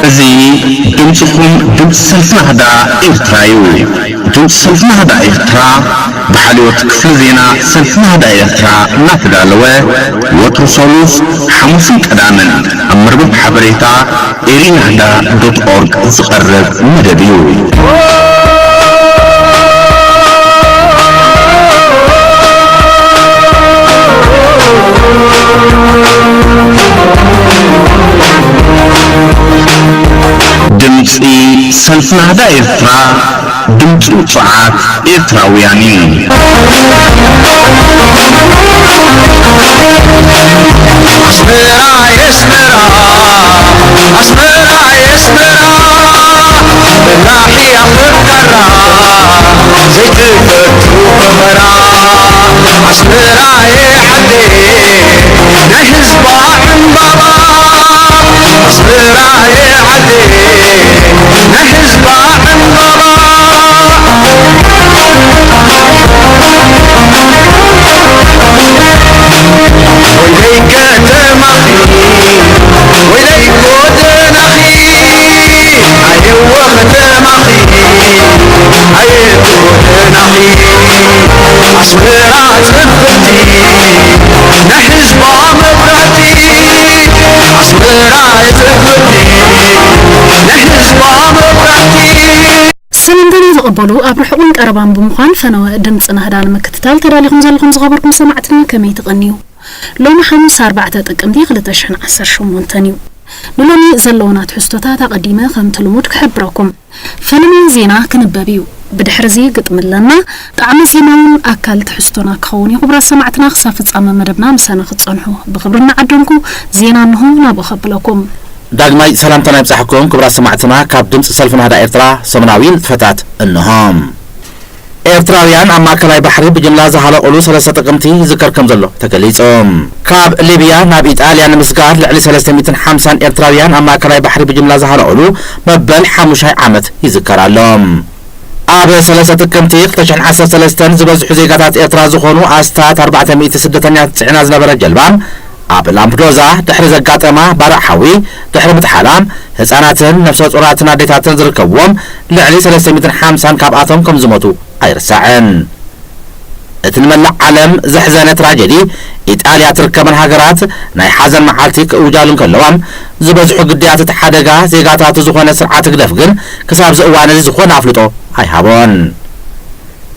እዚ ድምፅኹም ድምፂ ሰልፊ ናህዳ ኤርትራ እዩ። ድምፂ ሰልፊ ናህዳ ኤርትራ ብሓልዮት ክፍሊ ዜና ሰልፊ ናህዳ ኤርትራ እናተዳለወ ወትሩ ሰሉስ፣ ሓሙስን ቀዳምን ኣብ መርበብ ሓበሬታ ኤሪናህዳ ዶት ኦርግ ዝቐርብ መደብ እዩ። ድምፂ ሰልፊ ናህዳ ኤርትራ፣ ድምፂ ውፁዓት ኤርትራውያን እዩ። ኣስመራ የስመራ፣ ኣስመራ የስመራ፣ በላሕያ ፈቃራ፣ ዘይትፈቱ ፈኸራ። ኣስመራ የዓደይ፣ ናይ ህዝባ ዕምባባ። ኣስመራ የዓደይ፣ ናይ ህዝባ ዕምባባ። ወይለይ ከተማኺ፣ ወይለይ ጎደናኺ፣ ኣየወ ከተማኺ፣ ኣየ ጎደናኺ። ኣስመራ ጽብቕቲ፣ ናይ ህዝባ መብራህቲ። ኣስመራ ጽብቕቲ፣ ናይ ህዝባ መብራህቲ። ሰላምታና ዝቕበሉ ኣብ ርሑቕን ቀረባን ብምዃን ፈነወ ድምፂ ናህዳ ንምክትታል ተዳሊኹም ዘለኹም ዝኸበርኩም ሰማዕትና ከመይ ትቐንዩ? ሎሚ ሓሙስ ኣርባዕተ ጥቅምቲ ክልተ ሽሕን ዓሰርተ ሸሞንተን እዩ። ንሎሚ ዘለውና ትሕዝቶታት ኣቐዲመ ከምቲ ልሙድ ክሕብረኩም። ፈለማ ዜና ክንበብ እዩ። ብድሕሪ እዚ ግጥሚ ኣለና። ጣዕመ ዜማ እውን ኣካል ትሕዝቶና ክኸውን እዩ። ክቡራት ሰማዕትና ክሳብ ፍጻመ መደብና ምሳና ክትጸንሑ ብኽብሪ እናዓደምኩ ዜና እንሆ ናብኡ ከብለኩም። ዳግማይ ሰላምታና ይብጻሕኩም ክቡራት ሰማዕትና። ካብ ድምፂ ሰልፊ ናህዳ ኤርትራ ሰሙናዊ ንጥፈታት እንሆ። ኤርትራውያን ኣብ ማእከላይ ባሕሪ ብጅምላ ዝሃለቑሉ ሰለስተ ጥቅምቲ ይዝከር ከም ዘሎ ተገሊጹ። ካብ ሊብያ ናብ ኢጣልያ ንምስጋር ልዕሊ ሰለስተ ሚእትን ሓምሳን ኤርትራውያን ኣብ ማእከላይ ባሕሪ ብጅምላ ዝሃለቑሉ መበል ሓሙሻይ ዓመት ይዝከር ኣሎ። ኣብ ሰለስተ ጥቅምቲ ክልተ ሽሕን ዓሰርተ ሰለስተን ዝበዝሑ ዜጋታት ኤርትራ ዝኾኑ ኣስታት ኣርባዕተ ሚእቲ ስደተኛታት ጽዒና ዝነበረት ጀልባ ኣብ ላምፕዶዛ ድሕሪ ዘጋጠማ ባርዕ ሓዊ ድሕሪ ምጥሓላ፣ ህጻናትን ነፍሰ ጡራትን ኣዴታትን ዝርከብዎም ልዕሊ ሰለስተ ሚእትን ሓምሳን ካብኣቶም ከም ዝሞቱ ኣይርሳዕን። እቲ ንመላእ ዓለም ዘሕዘነ ትራጀዲ፣ ኢጣልያ ትርከበን ሃገራት ናይ ሓዘን መዓልቲ ክእውጃሉ እንከለዋ፣ ዝበዝሑ ግዳያት እቲ ሓደጋ ዜጋታቱ ዝኾነ ስርዓት ህግደፍ ግን ክሳብ እዚ እዋን እዚ ዝኾነ ኣፍልጦ ኣይሃቦን።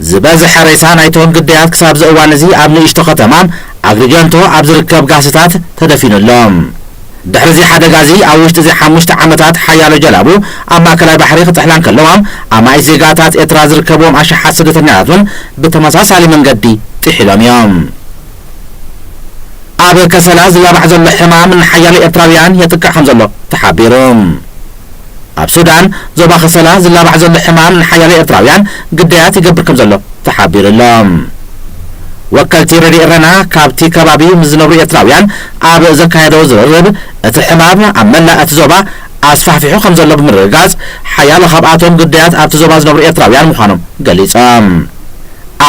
ዝበዝሐ ሬሳ ናይቶም ግዳያት ክሳብ እዚ እዋን እዚ ኣብ ንእሽቶ ከተማ ኣግሪጀንቶ ኣብ ዝርከብ ጋስታት ተደፊኑ ኣሎ። ድሕሪ እዚ ሓደጋ እዚ ኣብ ውሽጢ እዚ ሓሙሽተ ዓመታት ሓያሎ ጀላቡ ኣብ ማእከላይ ባሕሪ ክጥሕላ እንከለዋ፣ ኣማኢት ዜጋታት ኤርትራ ዝርከብዎም ኣሽሓት ስደተኛታት እውን ብተመሳሳሊ መንገዲ ጥሒሎም እዮም። ኣብ ከሰላ ዝላባዕ ዘሎ ሕማም ንሓያሎ ኤርትራውያን የጥቅዕ ከም ዘሎ ተሓቢሩ። ኣብ ሱዳን ዞባ ከሰላ ዝላባዕ ዘሎ ሕማም ንሓያሎ ኤርትራውያን ግዳያት ይገብር ከም ዘሎ ተሓቢሩ ኣሎ። ወከልቲ ረድኤት ረና ካብቲ ከባቢ ምስ ዝነብሩ ኤርትራውያን ኣብ ዘካየደዎ ዝርርብ፣ እቲ ሕማም ኣብ መላእ እቲ ዞባ ኣስፋሕፊሑ ከም ዘሎ ብምርግጋጽ፣ ሓያሎ ካብኣቶም ግዳያት ኣብቲ ዞባ ዝነብሩ ኤርትራውያን ምዃኖም ገሊጾም።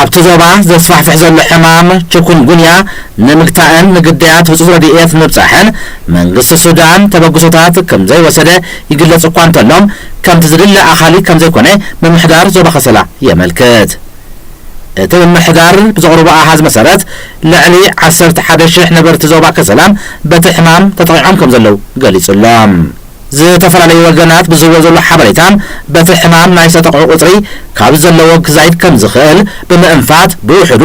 ኣብቲ ዞባ ዘስፋሕፍሕ ዘሎ ሕማም ቺኩንጉንያ ንምግታእን ንግዳያት ህጹጽ ረድኤት ንምብጻሕን መንግስቲ ሱዳን ተበግሶታት ከም ዘይወሰደ ይግለጽ እኳ እንተሎ፣ ከምቲ ዝድለ ኣኻሊ ከም ዘይኮነ ምምሕዳር ዞባ ከሰላ የመልክት። እቲ ምምሕዳር ብዘቕርቦ ኣሃዝ መሰረት፣ ልዕሊ ዓሰርተ ሓደ ሽሕ ነበርቲ ዞባ ከሰላ በቲ ሕማም ተጠቒዖም ከም ዘለዉ ገሊጹ ኣሎ። ዝተፈላለዩ ወገናት ብዝህቦ ዘሎ ሓበሬታ፣ በቲ ሕማም ናይ ዝተጠቕዑ ቁጽሪ ካብ ዘለዎ ክዛይድ ከም ዝኽእል ብምእንፋት፣ ብውሕዱ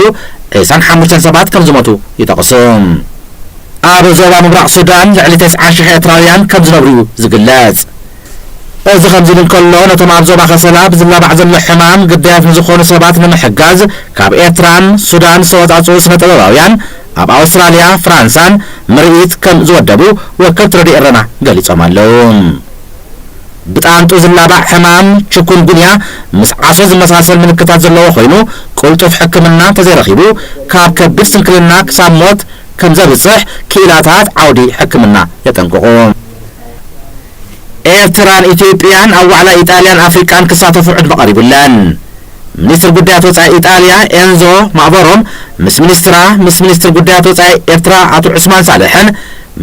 ዕስራን ሓሙሽተን ሰባት ከም ዝሞቱ ይጠቕሱ። ኣብ ዞባ ምብራቕ ሱዳን ልዕሊ ተስዓን ሽሕ ኤርትራውያን ከም ዝነብሩ እዩ ዝግለጽ። እዚ ከምዚ ኢሉ እንከሎ፣ ነቶም ኣብ ዞባ ከሰላ ብዝላባዕ ዘሎ ሕማም ግዳያት ንዝኾኑ ሰባት ንምሕጋዝ ካብ ኤርትራን ሱዳን ዝተወጻጽኡ ስነ ጥበባውያን ኣብ ኣውስትራልያ፣ ፍራንሳን ምርኢት ከም ዝወደቡ ወከልቲ ረድኤት ረና ገሊጾም ኣለዉ። ብጣንጡ ዝላባዕ ሕማም ቺኩንጉንያ ምስ ዓሶ ዝመሳሰል ምልክታት ዘለዎ ኮይኑ፣ ቅልጡፍ ሕክምና እንተዘይረኺቡ ካብ ከቢድ ስንክልና ክሳብ ሞት ከም ዘብጽሕ ክኢላታት ዓውዲ ሕክምና የጠንቅቑ። ኤርትራን ኢትዮጵያን ኣብ ዋዕላ ኢጣልያን ኣፍሪቃን ክሳተፉ ዕድመ ቀሪቡለን። ሚኒስትር ጉዳያት ወጻኢ ኢጣልያ ኤንዞ ማዕበሮም ምስ ሚኒስትራ፣ ምስ ሚኒስትር ጉዳያት ወጻኢ ኤርትራ ኣቶ ዑስማን ሳልሕን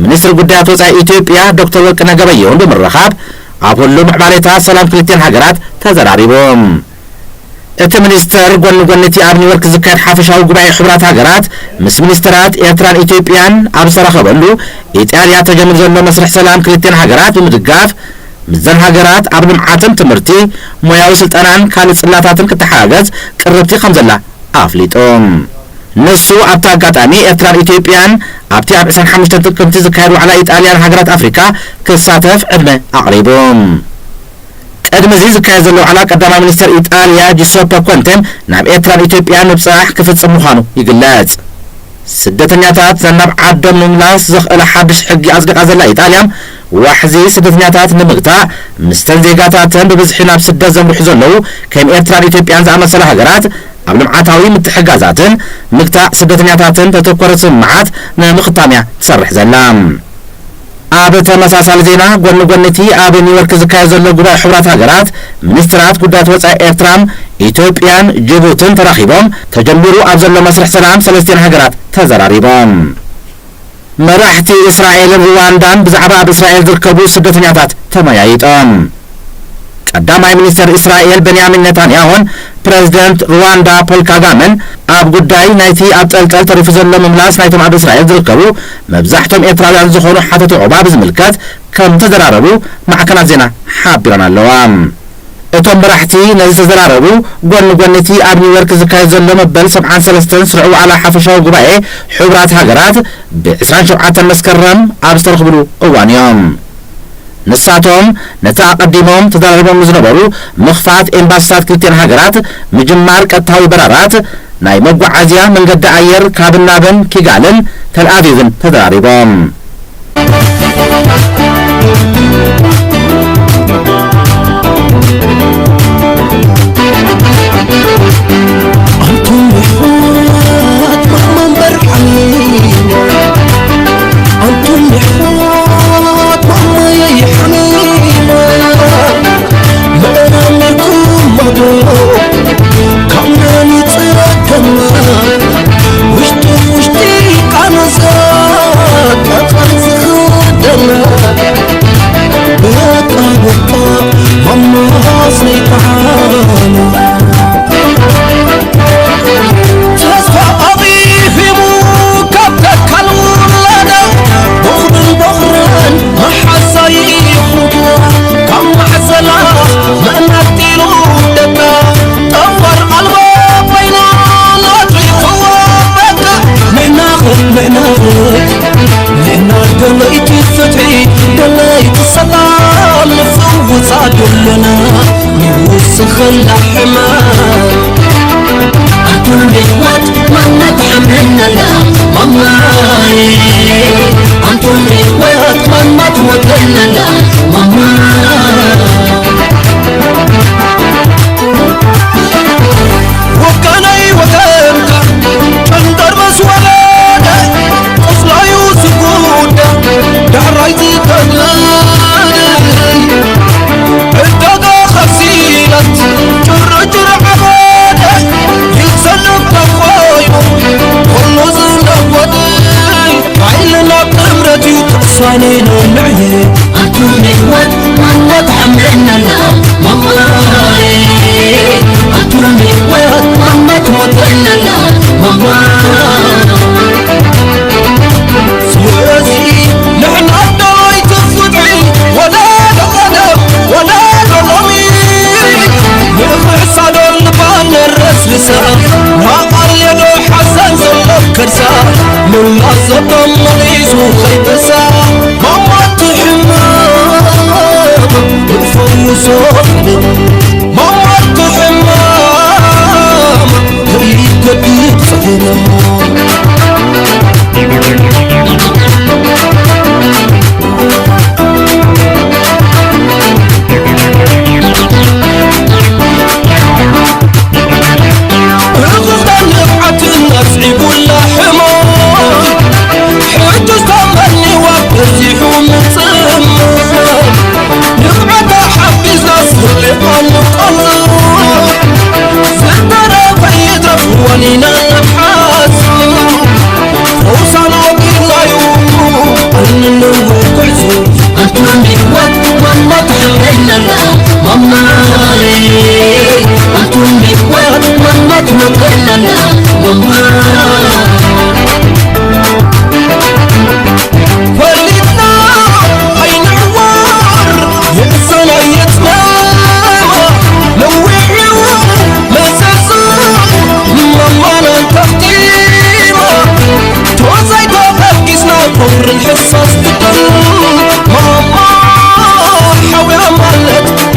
ሚኒስትር ጉዳያት ወጻኢ ኢትዮጵያ ዶክተር ወርቅነህ ገበየሁን ብምርኻብ፣ ኣብ ሁሉ ምዕባሌታት ሰላም ክልቲኣን ሃገራት ተዘራሪቡ። እቲ ሚኒስተር ጎኒ ጎኒ እቲ ኣብ ኒውዮርክ ዝካየድ ሓፈሻዊ ጉባኤ ሕቡራት ሃገራት ምስ ሚኒስተራት ኤርትራን ኢትዮጵያን ኣብ ዝተራኸበሉ፣ ኢጣልያ ተጀምር ዘሎ መስርሕ ሰላም ክልቲኣን ሃገራት ብምድጋፍ፣ ምስዘን ሃገራት ኣብ ልምዓትን ትምህርቲ፣ ሞያዊ ስልጠናን ካልእ ጽላታትን ክተሓጋገዝ ቅርብቲ ከም ዘላ ኣፍሊጡ። ንሱ ኣብቲ ኣጋጣሚ ኤርትራን ኢትዮጵያን ኣብቲ ኣብ ዕስራን ሓሙሽተን ጥቅምቲ ዝካየድ ዋዕላ ኢጣልያን ሃገራት ኣፍሪካ ክሳተፍ ዕድመ ኣቕሪቡ። ቅድሚ እዚ ዝካየድ ዘሎ ዋዕላ ቀዳማይ ሚኒስተር ኢጣልያ ጂሶፐ ኮንቴን ናብ ኤርትራን ኢትዮጵያን ምብጻሕ ክፍጽም ምዃኑ ይግለጽ። ስደተኛታት ናብ ዓዶም ንምምላስ ዘኽእል ሓድሽ ሕጊ ኣጽዲቓ ዘላ ኢጣልያ፣ ዋሕዚ ስደተኛታት ንምግታእ፣ ምስተን ዜጋታተን ብብዝሒ ናብ ስደት ዘምርሑ ዘለዉ ከም ኤርትራን ኢትዮጵያን ዝኣመሰላ ሃገራት ኣብ ልምዓታዊ ምትሕግጋዛትን ምግታእ ስደተኛታትን ዘተኮረ ስምምዓት ንምኽታም እያ ትሰርሕ ዘላ። ኣብ ተመሳሳሊ ዜና፣ ጎኒ ጎኒ እቲ ኣብ ኒውዮርክ ዝካየድ ዘሎ ጉባኤ ሕቡራት ሃገራት፣ ሚኒስትራት ጉዳያት ወጻኢ ኤርትራ፣ ኢትዮጵያን ጅቡትን ተራኺቦም ተጀሚሩ ኣብ ዘሎ መስርሕ ሰላም ሰለስቲኣን ሃገራት ተዘራሪቦም። መራሕቲ እስራኤልን ሩዋንዳን ብዛዕባ ኣብ እስራኤል ዝርከቡ ስደተኛታት ተመያይጦም። ቀዳማይ ሚኒስተር እስራኤል ቤንያሚን ኔታንያሁን ፕረዚደንት ሩዋንዳ ፖል ካጋመን ኣብ ጉዳይ ናይቲ ኣብ ጠልጠል ተሪፉ ዘሎ ምምላስ ናይቶም ኣብ እስራኤል ዝርከቡ መብዛሕቶም ኤርትራውያን ዝኾኑ ሓተቲ ዑቕባ ብዝምልከት ከም ተዘራረቡ ማዕከናት ዜና ሓቢረን ኣለዋ። እቶም መራሕቲ ነዚ ዝተዘራረቡ፣ ጎኒ ጎኒ እቲ ኣብ ኒውዮርክ ዝካየድ ዘሎ መበል ሰብዓን ሰለስተን ስሩዕ ዋዕላ ሓፈሻዊ ጉባኤ ሕቡራት ሃገራት ብ ዕስራን ሸውዓተን መስከረም ኣብ ዝተረኽብሉ እዋን እዮም። ንሳቶም ነቲ ኣቐዲሞም ተዘራሪቦም ዝነበሩ ምኽፋት ኤምባሲታት ክልቲኣን ሃገራት፣ ምጅማር ቀጥታዊ በረራት፣ ናይ መጓዓዝያ መንገዲ ኣየር ካብን ናብን ኪጋልን ተልኣቪቭን ተዘራሪቦም።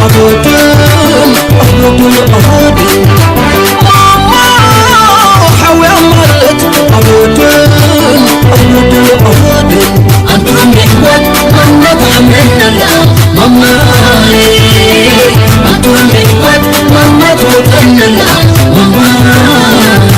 أبداً، أبداً، أبداً. ماما، حاوي عمرت. أبداً، أبداً، أبداً. أنتم إخوة، ماما تحملنا. ماما، أنتم إخوة، ماما تحملنا. ماما.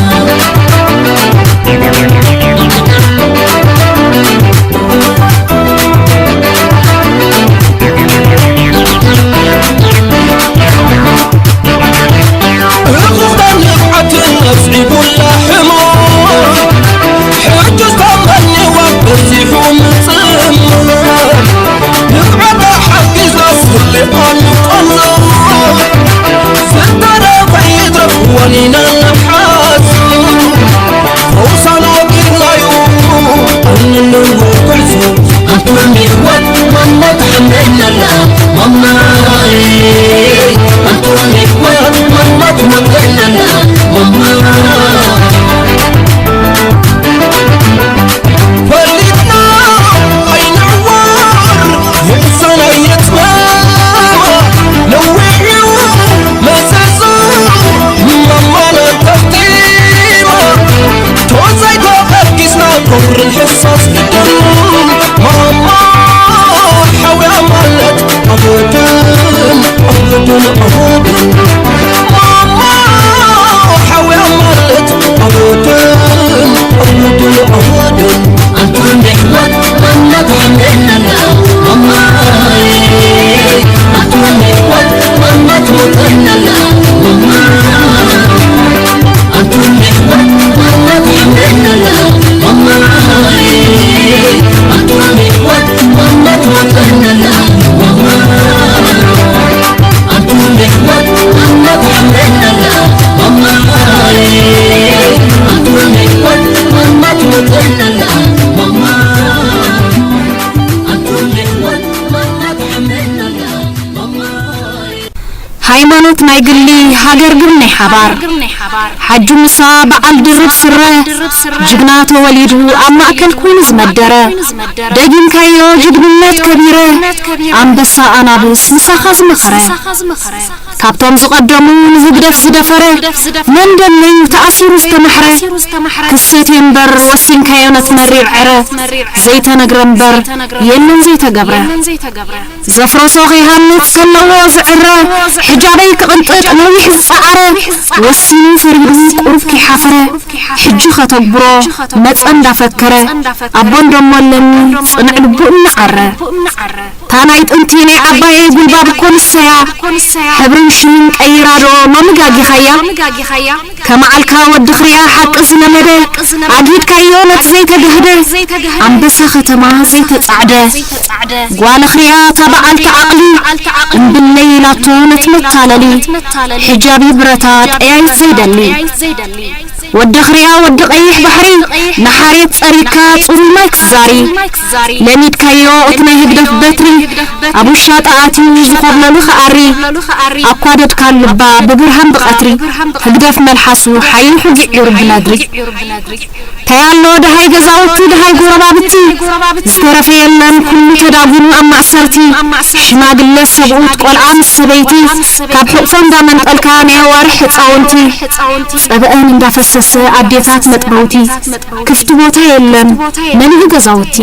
ርኹኽታን ንፍዓትን ኣስዒቡላ ሕሙም፣ ሕጂ ዝተመንዋ በዚሑ ምጽም። ንፍዓታ ሓጊዝና ስሊቓ ንቐንዞ፣ ዝተረፈ ይትረፍ ወኒና ንሓዝ። ፈውሳና ወጊድናዩ፣ እንንዎ ጉዕዞ። ኣንቱም ይወት ማማ ተሓመልናላ፣ ማማይ። ኣንቱም ይወት ማማ ተሓመልናላ፣ ማማ። ፈሊጥና ኣይንዕወር፣ የእሳና የትመማ፣ ነዊሕ እዩ መዘዙ፣ ማማና ተኽቲማ። ቶዛይ ተበጊስና ክብርን ሕሳስ ግድን። ማማ ሓውያ ማለት ኣበድን፣ ኣበድን፣ ኣበድን። ማማ ሓውያ ማለት ኣበድን፣ ኣበድን፣ ኣበድን። ኣንቱም ኣሕዋት ማማ ትሓምለና፣ ማማ። ኣንቱም ኣሕዋት ማማ ትሞተና፣ ማማ። ሃይማኖት ናይ ግሊ፣ ሃገር ግን ናይ ሓባር። ሓጁ ምሳ በዓል ድርብ ስረ፣ ጅግና ተወሊዱ ኣብ ማእከል ኮይኑ ዝመደረ። ደጊምካዮ ጅግንነት ከቢረ፣ ኣንበሳ ኣናብስ ምሳኻ ዝመኸረ። ካብቶም ዝቐደሙ ንህግደፍ ዝደፈረ፣ መንደለዩ ተኣሲሩ ዝተማሕረ። ክሴት እምበር ወሲንካዮ ነቲ መሪር ዕረ፣ ዘይተነግረ እምበር የለን ዘይተገብረ። ዘፍረሶ ከይሃንጽ ከለዎ ዝዕረ፣ ሕጃበይ ክቕንጥጥ ነዊሕ ዝጸዓረ፣ ወሲኑ ፈሪዱ ቁሩብ ከይሓፈረ፣ ሕጂ ከተግብሮ መጸ እንዳፈከረ፣ ኣቦ እንደሞ ኣለኒ ጽኑዕ ልቡ እናዓረ። እታ ናይ ጥንቲ ናይ ዓባየይ ጉልባብ እኮ ንሰያ፣ ሕብርን ሽምን ቀይራ ዶ ሎሚ ጋጊኻያ? ከመዓልካ ወዲ ኽርያ ሓቂ ዝለመደ፣ ኣግሂድካዮ ነቲ ዘይተጋህደ፣ ኣንበሳ ከተማ ዘይተጻዕደ። ጓል ኽርያ እታ በዓልቲ ዓቕሊ፣ እምብለይ ኢላቶ ነቲ መታለሊ፣ ሕጃቢ ብረታ ጠያይት ዘይደሊ። ወዲ ኽርያ ወዲ ቀይሕ ባሕሪ፣ ንሓሬት ጸሪግካ ጽሩይ ማይ ክዛሪ። ለሚድካዮ እቲ ናይ ህግደፍ በትሪ፣ ኣብ ውሻጠ ኣትዩ ዝኾብለሉ ክኣሪ። ኣኳደድካ ልባ ብብርሃን ብቐትሪ፣ ህግደፍ መልሓሱ ሓይሑ ግዒሩ ብነድሪ። እንታይ ኣሎ ደሃይ ገዛውቲ ደሃይ ጎረባብቲ፣ ዝተረፈ የለን ኩሉ ተዳጉኑ ኣብ ማእሰርቲ። ሽማግለ ሰብኡት ቆልዓ ምስ ሰበይቲ፣ ካብ ሕቑፎም እንዳመንጠልካ ናይ ኣዋርሕ ህፃውንቲ። ጸበአን እንዳፈሰሰ ኣዴታት መጥበውቲ። ክፍቲ ቦታ የለን መሊኡ ገዛውቲ።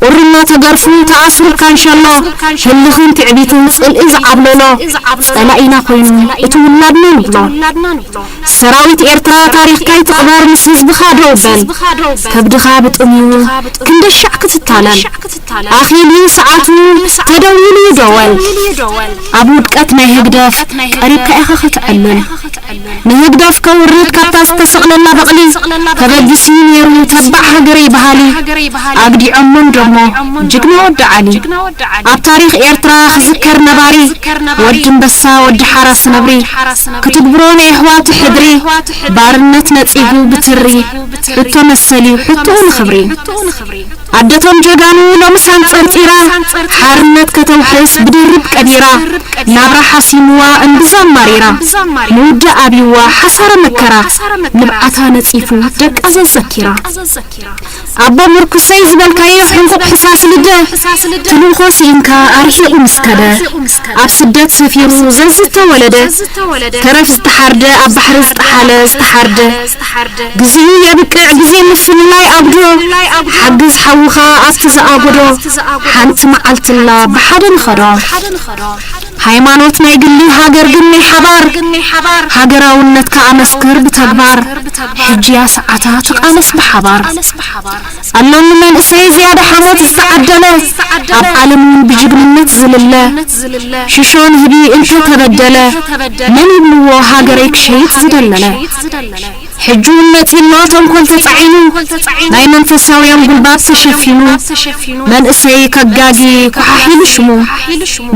ቁሪ እናተገርፉ ተኣስሩ ካንሸሎ፣ ህልኽን ትዕቢትን ጽልኢ ዝዓብለሎ፣ ጸላኢና ኮይኑ እቲ ውላድና ንብሎ። ሰራዊት ኤርትራ ታሪኽካ ይትቕበር ምስ ህዝብኻ ደው በል። ከብድኻ ብጥምዩ ክንደሻዕ ክትታለል። ኣኺሉ ሰዓቱ ተደዊሉ ደወል። ኣብ ውድቀት ናይ ህግደፍ ቀሪብካ ኢኻ ከተዕልል። ንህግደፍ ከውርድ ካብታ ዝተሰቕለላ በቕሊ፣ ተበጊሱ ነይሩ ተባዕ ሃገረይ በሃሊ። ኣግዲዖሞ እንደሞ ጅግና ወዲ ዓሊ። ኣብ ታሪኽ ኤርትራ ክዝከር ነባሪ፣ ወዲ ኣንበሳ ወዲ ሓራስ ነብሪ። ክትግብሮ ናይ ኣሕዋቱ ሕድሪ፣ ባርነት ነጺጉ ብትሪ። ሕቶ መሰል እዩ ሕቶኡ ንኽብሪ። ኣደቶም ጀጋኑ ሎምስ ኣንጸርጺራ፣ ሓርነት ከተውሕስ ብድርብ ቀቢራ። ናብራ ሓሲምዋ እምብዛ ኣማሪራ፣ ምውዳእ ኣብይዋ ሓሳረ መከራ። ንብዓታ ነጺፉ ደቃ ዘዘኪራ። ኣቦ ምርኩሰይ ዝበልካዮ ሕንቁቕ ሕሳስ ልደ፣ ትልእኾ ስኢንካ ኣርሒቑ ምስ ከደ። ኣብ ስደት ሰፊሩ ዘዝተወለደ፣ ተረፍ ዝተሓርደ፣ ኣብ ባሕሪ ዝጠሓለ ዝተሓርደ፣ ግዜኡ የብቅዕ ግዜ ምስ ምልላይ ኣጉዶ፣ ሓግዝ ሓውኻ ኣብቲ ዝኣጎዶ፣ ሓንቲ መዓልትላ ብሓደ ንኸዶ። ሃይማኖት ናይ ግሊ፣ ሃገር ግን ናይ ሓባር፣ ሃገራውነትካ ኣመስክር ብተግባር፣ ሕጂ እያ ሰዓታ ተቓለስ ብሓባር። ኣሎኒ መንእሰይ ዝያዳ ሓሞት ዝተዓደለ፣ ኣብ ዓለም እውን ብጅግንነት ዝልለ፣ ሽሾ ንህቢ እንተተበደለ፣ መን ይብልዎ ሃገረይ ክሸይጥ ዝደለለ። ሕጂ እውን መጺእሎ ተንኮል ተጻዒኑ፣ ናይ መንፈሳውያን ጉልባብ ተሸፊኑ፣ መንእሰይ ከጋጊ ኮሓሒሉ ሽሙ፣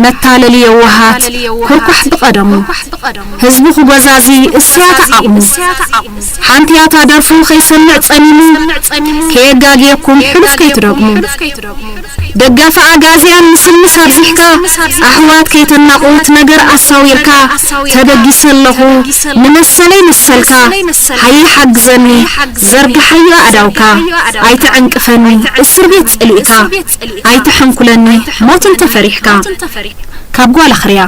መታለሊ የዋሃት ኮርኳሕ ብቐደሙ። ህዝቡ ክጎዛዚ እስራት ዓቕሙ። ሓንቲ ያታ ደርፉ ከይሰምዕ ጸሚሙ፣ ከየጋግየኩም ሕሉፍ ከይትደግሙ። ደጋፊ ኣጋዝያን ምስልምስ ኣብዚሕካ፣ ኣሕዋት ከይተናቑት ነገር ኣሳዊርካ፣ ተበጊሰ ኣለኹ ንመሰለይ መሰልካ፣ ሃየ ሓግዘኒ ዘርግሓዮ ኣእዳውካ፣ ኣይትዕንቅፈኒ እስር ቤት ጸሊእካ፣ ኣይትሐንኩለኒ ሞት እንተፈሪሕካ። ካብ ጓል ኣኽርያ።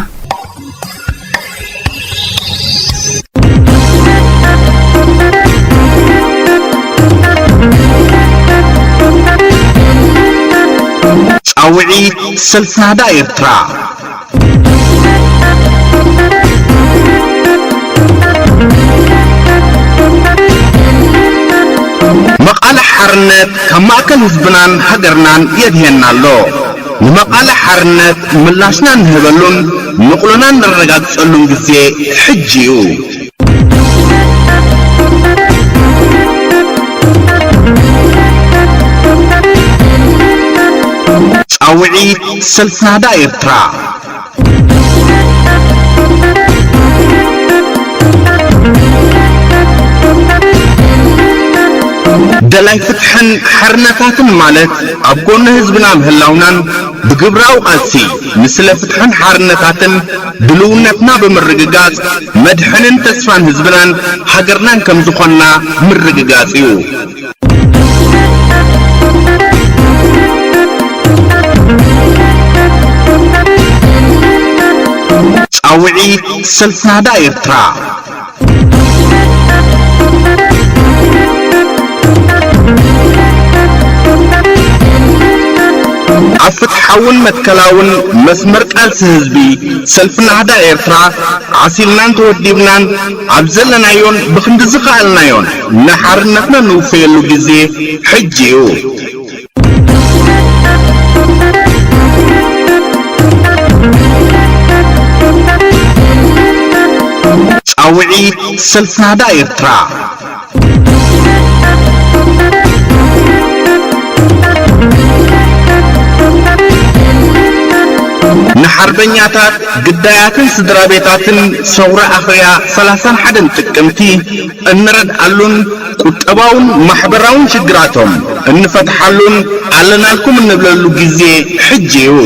ጻውዒት ሰልፊ ናህዳ ኤርትራ። መቓልሕ ሓርነት ካብ ማእከል ህዝብናን ሃገርናን የድህየና ኣሎ። ንመቓልሕ ሓርነት ምላሽና እንህበሉን ንቕሎና እነረጋግጸሉን ግዜ ሕጂ እዩ። ጻውዒት ሰልፊ ናህዳ ኤርትራ። ደላይ ፍትሕን ሓርነታትን ማለት ኣብ ጎኒ ህዝብና ምህላውናን ብግብራዊ ቃልሲ ንስለ ፍትሕን ሓርነታትን ድልውነትና ብምርግጋጽ መድሕንን ተስፋን ህዝብናን ሃገርናን ከም ዝኾንና ምርግጋጽ እዩ። ጻውዒት ሰልፊ ናህዳ ኤርትራ። ኣብ ፍትሓውን መትከላውን መስመር ቃልሲ ህዝቢ ሰልፊ ናህዳ ኤርትራ ዓሲልናን ተወዲብናን ኣብ ዘለናዮን ብኽንዲ ዝኸኣልናዮን ንሓርነትና ንውፈየሉ ግዜ ሕጂ እዩ። ጻውዒት ሰልፊ ናህዳ ኤርትራ። ንሓርበኛታት፣ ግዳያትን ስድራ ቤታትን ሰውራ ኣኽርያ ሰላሳን ሓደን ጥቅምቲ እንረድኣሉን ቁጠባውን ማሕበራውን ሽግራቶም እንፈትሓሉን ኣለናልኩም እንብለሉ ግዜ ሕጂ እዩ።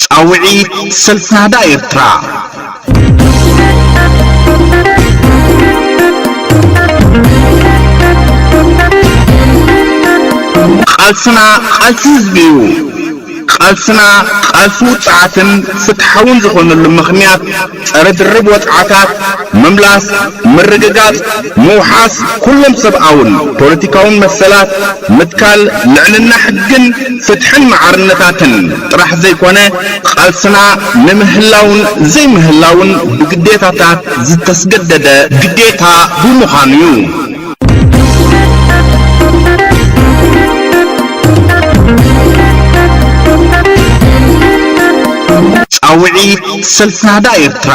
ጻውዒት ሰልፊ ናህዳ ኤርትራ። ቃልስና ቃልሲ ህዝቢ እዩ። ቃልስና ቃልሲ ውጽዓትን ፍትሓውን ዝኾነሉ ምኽንያት ጸረ ድርብ ወጽዓታት፣ ምምላስ፣ ምርግጋጽ፣ ምውሓስ ኩሎም ሰብኣውን ፖለቲካውን መሰላት፣ ምትካል ልዕልና ሕግን ፍትሕን መዓርነታትን ጥራሕ ዘይኮነ፣ ቃልስና ንምህላውን ዘይምህላውን ብግዴታታት ዝተስገደደ ግዴታ ብምዃኑ እዩ። ጻውዒት ሰልፊ ናህዳ ኤርትራ።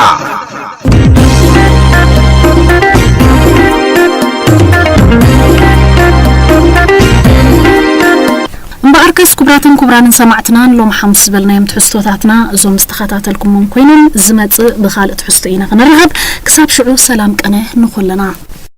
እምበኣርከስ ክቡራትን ክቡራንን ሰማዕትና፣ ንሎሚ ሓሙስ ዝበልናዮም ትሕዝቶታትና እዞም ዝተኸታተልኩሞም ኮይኖም፣ ዝመጽእ ብኻልእ ትሕዝቶ ኢና ክንራኸብ። ክሳብ ሽዑ ሰላም ቀነ ንኹልና።